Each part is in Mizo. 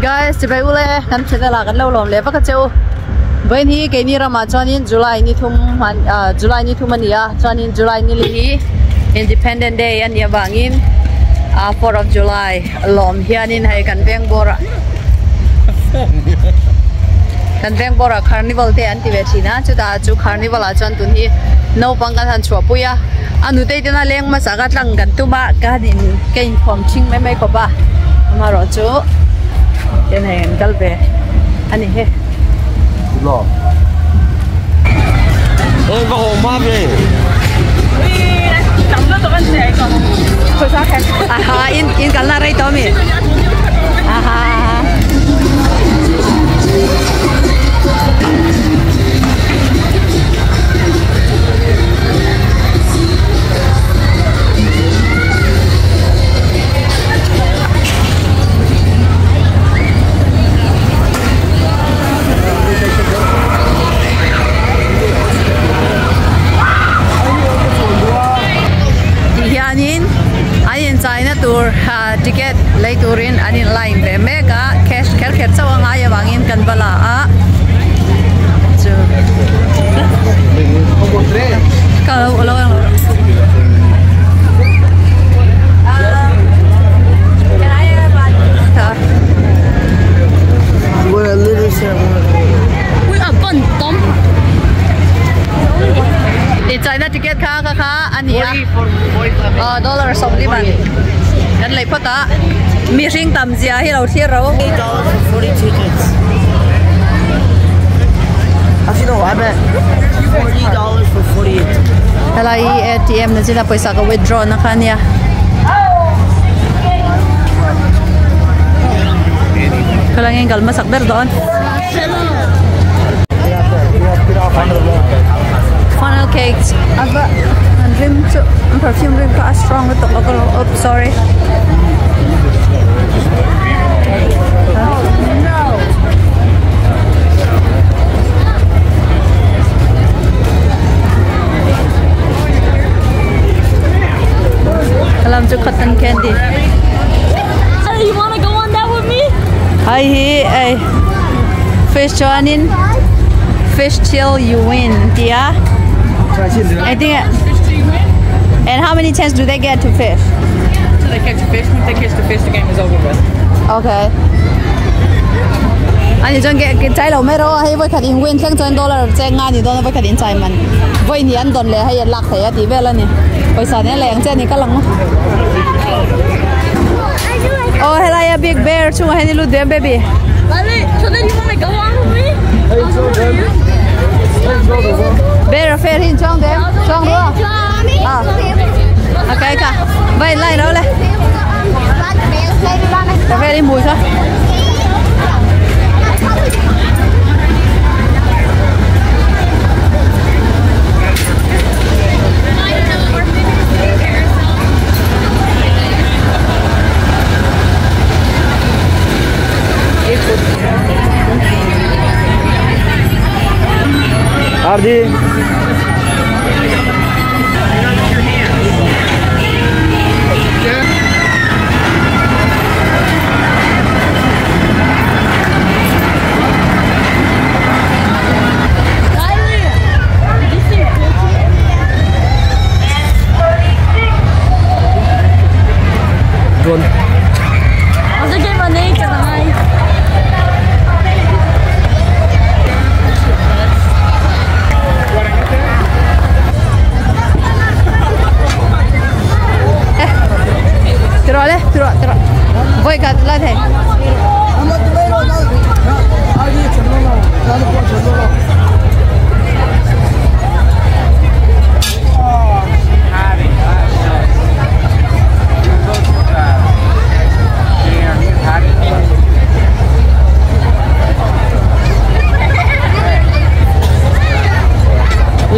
Guys chibai ule kan channel ah kan lo lawm leh vak a che u vawiin hi keini ramah chuanin July ni thum ah July ni thum a ni a chuanin July ni li hi Independent Day a nih avangin ah fourth of July lawm hianin hei kan veng bawr ah kan veng bawr ah carnival te an ti ve thin a chutah chu carnival ah chuan tun hi naupang kan han chhuah pui a a nutei tena leng hmasa ka tlang kan tum a ka han in ka inkhawm thing mai mai khawp a amaherawhchu ken hei an kal ve a ni he. Aha in in kalna rei tawh ami aha. Ti hianin an inchaina tur ticket lei turin an in line ve mek a cash kher kher chauh a ngai avangin kan va la a chu ka lo lo ang lo China ticket kha kha kha a ni a dollar sawmli man kan lei phawt a mihring tam zia hi lo thlir ro. Helai hi ATM na china pawisa ka withdraw na kha ania. Khalang in kal hmasak ber dawn. Funnel cakes ava an rim chu an perfume rim kha a strong lutuk a ka oops sorry. Lam chu cotton candy. You wanna go on that with me? Hei hi ei fish chuanin fish till you win tia. I think and how many chance do they get to fish? Till they catch a fish. Once they catch the fish, the game is over with. Okay. Ani chuan ke chai lo mai rawh a hei vawikhat in win thleng chuan dollar cheng nga ni dawn a vawikhat in chai man vawi hnih an dawn leh hei an lak thei a tih vel a ni pawisa nen lei ang che a ni kal ang aw helai a big bear chungah hian i lut ve a baby. Bear a fair hi in chuang ve em chuang ru a a kai kha va in line ro le ka vel i hmui kha. Ardi. Voi khat la thei.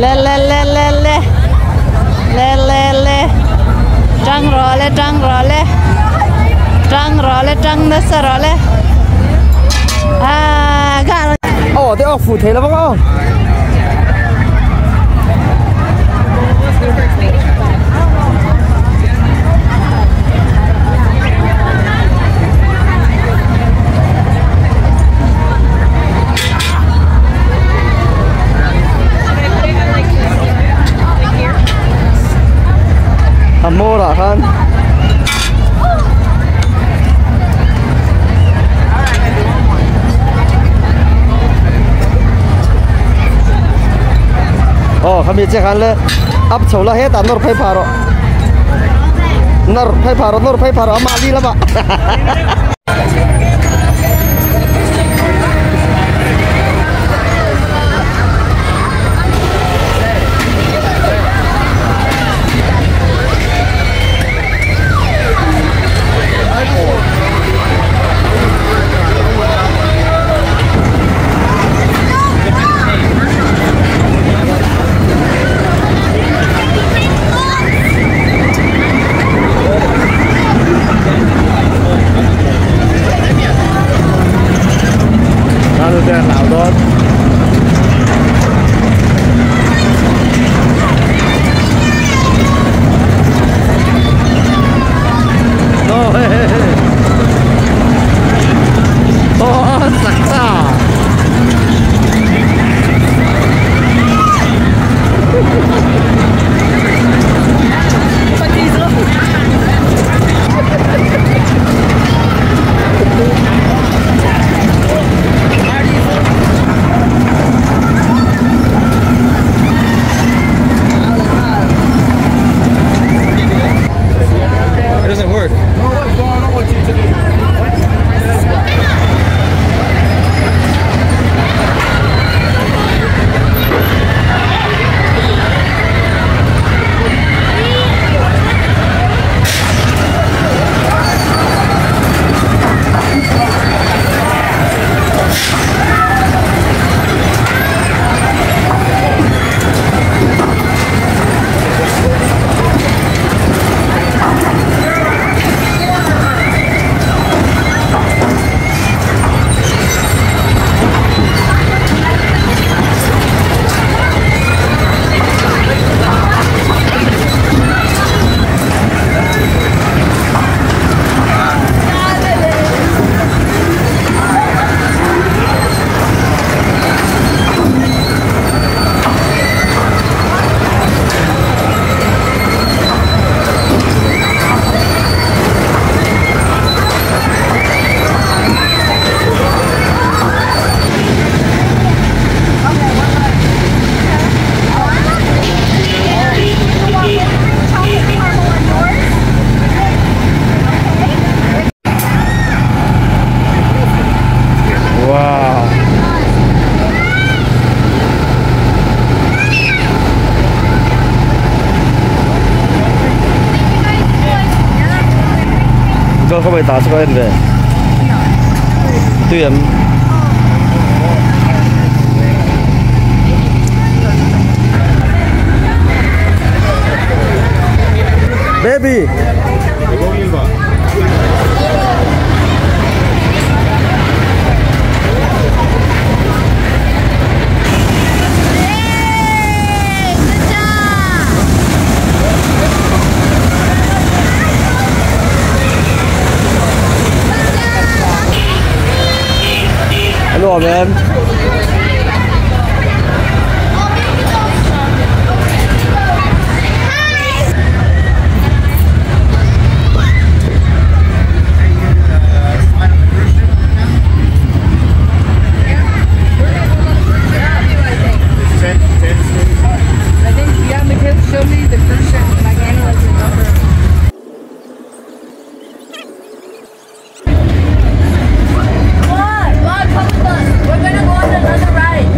Le le le le le le le le tang rawh le tang rawh le tang rawh le tang nasa rawh le ah Aw te aw fuh thei lo vang aw. Khami che khan le up chho la hetah nawr phei phah rawh nawr phei phah rawh nawr phei phah rawh ama li lamah. 这会不会打出来的？对呀。Baby. Hello, man. I think, yeah, the kids showed me the cruise ship and I kind of like remember. We're gonna go on another ride.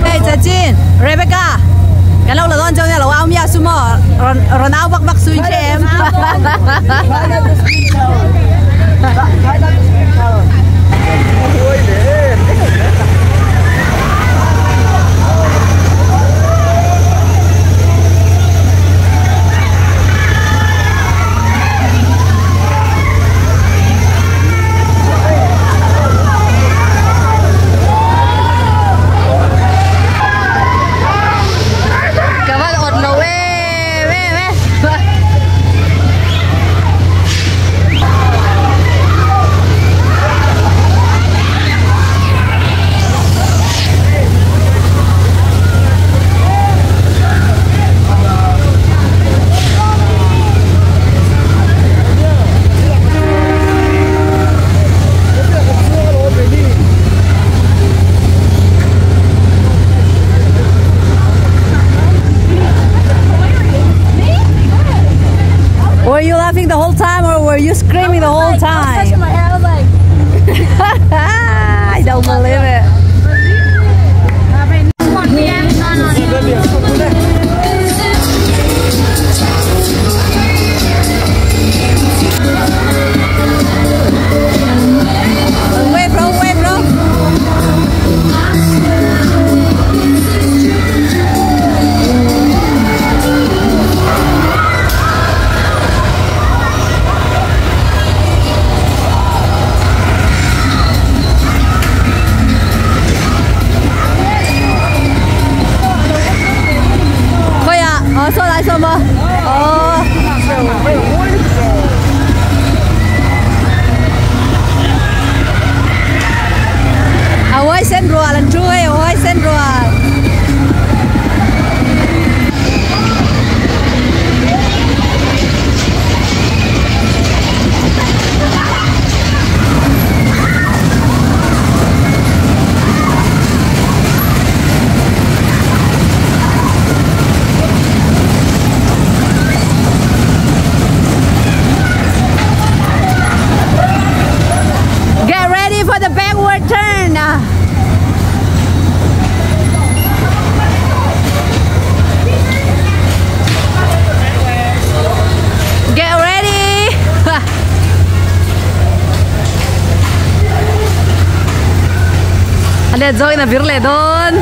Hey, Jajin, Rebecca, cái lâu là con trong nhà là ông nhà sumo, rồi nào bắt bắt suy cho em. laughing the whole time or were you screaming the whole time? I was touching my hair. I was like, I don't believe it. Wait, bro, wait, bro. Let's go in a virle don.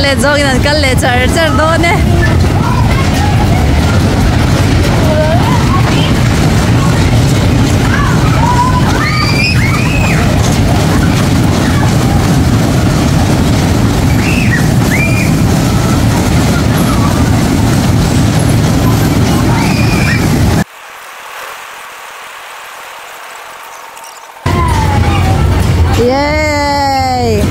Let's go in a kalle char char don. Yay!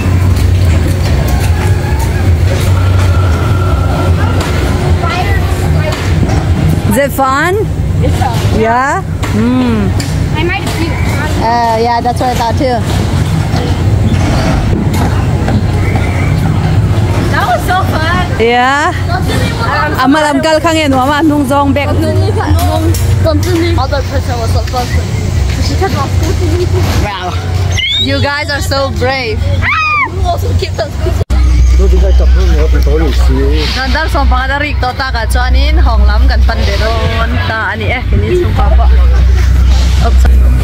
Is it fun? Yeah? Mm. I might have seen it. Yeah, that's what I thought too. That was so fun. Yeah? Amalam kal khang en mama nung zong bek. Other person was so fun. She kept on scooting me. Wow. You guys are so brave. You also kept on scooting. Nandar som pangarik tota ka chuanin honglam kan pan de ron ta ani e kini chung pa pa. Oops.